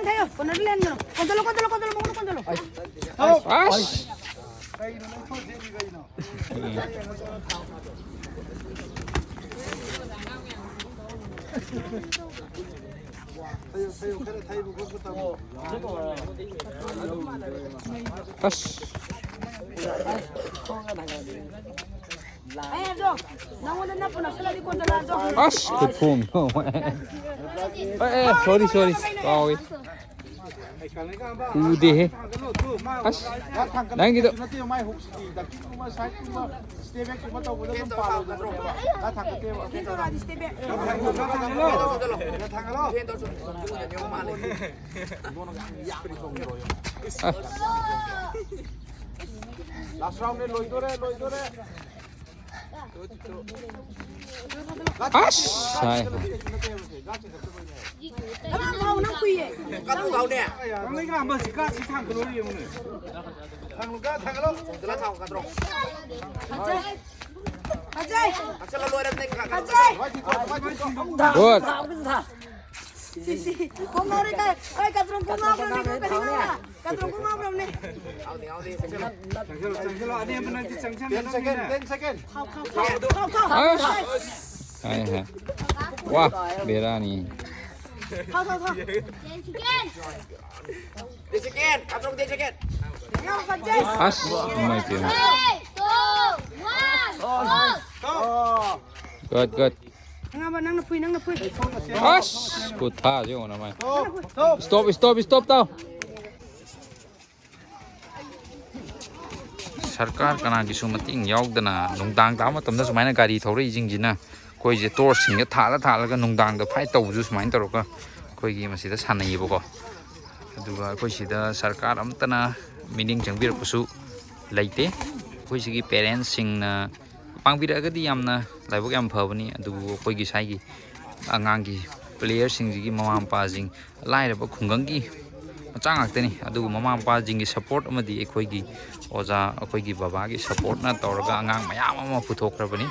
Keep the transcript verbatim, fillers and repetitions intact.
ꯊꯩꯌꯣ, corner ꯂꯩꯍꯟꯒꯅꯨ꯫ ꯀꯣꯟꯖꯜꯂꯣ, ꯀꯣꯟꯖꯜꯂꯣ, ꯀꯣꯟꯖꯜꯂꯣ, ꯃꯉꯣꯟꯗ ꯀꯣꯟꯖꯜꯂꯣ꯫ ꯑꯁ! ꯀꯩꯅꯣ ꯅꯪ ꯊꯣꯛꯑ ꯆꯦꯜꯂꯤ ꯀꯩꯅꯣ? ꯊꯩꯌꯣ, ꯊꯩꯌꯣ, ꯈꯔ ꯊꯩꯕ ꯈꯣꯠꯄ ꯇꯝꯃꯣ꯫ ꯑꯁ! ꯑꯩ ꯑꯗꯣ, ꯅꯪꯉꯣꯟꯗ ꯅꯞꯄꯨ ꯅꯞꯁꯜꯂꯗꯤ ꯀꯣꯟꯖꯜꯂꯛꯑꯗꯣ꯫ ꯑꯁ! ꯈꯨꯊꯣꯡꯗꯣ꯫ ꯑꯦ, ꯑꯦ, sorry, sorry. ꯀꯥꯎꯏ꯫ ꯎꯗꯦꯍꯦ꯫ ꯑꯁ, ꯅꯪꯒꯤꯗꯣ꯫ ꯐꯦꯟ ꯇꯧꯔꯁꯨ ꯌꯨꯝꯗ ꯅꯦꯠꯋꯥꯛ ꯃꯥꯜꯂꯦ꯫ ꯑꯁ꯫ Last round ꯅꯦ, ꯂꯣꯏꯗꯣꯔꯦ, ꯂꯣꯏꯗꯣꯔꯦ꯫ ꯑꯁ! ꯍꯥꯏ꯫ ꯅꯪ ꯐꯥꯎ, ꯅꯪ ꯀꯨꯏꯌꯦ꯫ ꯀꯥꯡꯂꯨꯞ ꯐꯥꯎꯅꯦ꯫ ꯊꯥꯡꯒꯠꯂꯣ, ꯊꯥꯡꯒꯠꯂꯣ꯫ ꯐꯖꯩ꯫ ꯐꯖꯩ꯫ ꯀꯛꯁꯜꯂ ꯂꯣꯏꯔꯕꯅꯦ, ꯀꯛ-, ꯀꯛ-, ꯐꯖꯩ꯫ Good꯫ ꯁꯤ, ꯁꯤ, ꯀꯣꯝ ꯂꯧꯔꯦ, ꯀꯥꯏ? ꯑꯩ ꯀꯇ꯭ꯔꯣꯝ ꯀꯣꯝ ꯂꯧꯔꯕꯅꯦ, ꯀꯣꯝ ꯀꯔꯤ ꯂꯧꯔ? ꯀꯇ꯭ꯔꯣꯝ ꯀꯣꯝ ꯂꯧꯔꯕꯅꯦ꯫ ꯌꯥꯎꯗꯦ, ꯌꯥꯎꯗꯦ꯫ ꯆꯪꯁꯤꯜꯂꯣ, ꯆꯪꯁꯤꯜꯂꯣ, ꯑꯅꯦꯝꯕ ꯅꯪꯗꯤ ꯆꯪꯁꯤꯟꯒꯗꯕꯅꯤꯅꯦ꯫ ꯊꯥꯎ, ꯊꯥꯎ, ꯊꯥꯎ, ꯊꯥꯎ, ꯊꯥꯎ꯫ ꯑꯁ! ꯍꯥꯏ, ꯍꯥꯏ꯫ ꯋꯥ, ꯕꯦꯔꯥꯅꯤ꯫ ꯊꯥꯎ, ꯊꯥꯎ, ꯊꯥꯎ꯫ Ten second, ꯀꯇ꯭ꯔꯣꯝ ten second꯫ ꯌꯥꯝ ꯐꯖꯩ꯫ ꯑꯁ, ꯏꯃꯥꯏ ꯄꯦꯝꯃ꯫ Three, two, one, go! Good, good꯫ ꯑꯉꯥꯡꯕ, ꯅꯪꯅ ꯐꯨꯏ, ꯅꯪꯅ ꯐꯨꯏ꯫ ꯑꯁ! ꯈꯨꯠꯊꯥꯁꯦ ꯌꯦꯡꯉꯣ ꯅꯃꯥꯏ꯫ Stop, stop, stop ꯇꯧ꯫ ꯁꯔꯀꯥꯔ ꯀꯅꯥꯒꯤꯁꯨ ꯃꯇꯦꯡ ꯌꯥꯎꯗꯅ ꯅꯨꯡꯗꯥꯡ ꯇꯥꯕ ꯃꯇꯝꯗ ꯁꯨꯃꯥꯏꯅ ꯒꯥꯔꯤ ꯊꯧꯔꯛꯏꯁꯤꯡꯁꯤꯅ ꯑꯩꯈꯣꯏꯁꯦ torchꯁꯤꯡꯁꯦ ꯊꯥꯜꯂ ꯊꯥꯜꯂꯒ ꯅꯨꯡꯗꯥꯡꯗ fight ꯇꯧꯕꯁꯨ ꯁꯨꯃꯥꯏꯅ ꯇꯧꯔꯒ ꯑꯩꯈꯣꯏꯒꯤ ꯃꯁꯤꯗ ꯁꯥꯟꯅꯩꯌꯦꯕꯀꯣ꯫ ꯑꯗꯨꯒ ꯑꯩꯈꯣꯏ ꯁꯤꯗ ꯁꯔꯀꯥꯔ ꯑꯝꯇꯅ ꯃꯤꯠꯌꯦꯡ ꯆꯪꯕꯤꯔꯛꯄꯁꯨ ꯂꯩꯇꯦ꯫ ꯑꯩꯈꯣꯏ ꯁꯤꯒꯤ parentsꯁꯤꯡꯅ ꯄꯥꯡꯕꯤꯔꯛꯑꯒꯗꯤ ꯌꯥꯝꯅ ꯂꯥꯏꯕꯛ ꯌꯥꯝ ꯐꯕꯅꯤ꯫ ꯑꯗꯨꯕꯨ ꯑꯩꯈꯣꯏꯒꯤ ꯁ꯭ꯋꯥꯏꯒꯤ ꯑꯉꯥꯡꯒꯤ playerꯁꯤꯡꯁꯤꯒꯤ ꯃꯃꯥ ꯃꯄꯥꯁꯤꯡ ꯂꯥꯏꯔꯕ ꯈꯨꯡꯒꯪꯒꯤ ꯃꯆꯥ ꯉꯥꯛꯇꯅꯤ꯫ ꯑꯗꯨꯕꯨ ꯃꯃꯥ ꯃꯄꯥꯁꯤꯡꯒꯤ support ꯑꯃꯗꯤ ꯑꯩꯈꯣꯏꯒꯤ ꯑꯣꯖꯥ, ꯑꯩꯈꯣꯏꯒꯤ ꯕꯕꯥꯒꯤ supportꯅ ꯇꯧꯔꯒ ꯑꯉꯥꯡ ꯃꯌꯥꯝ ꯑꯃ ꯄꯨꯊꯣꯛꯈ꯭ꯔꯕꯅꯤ꯫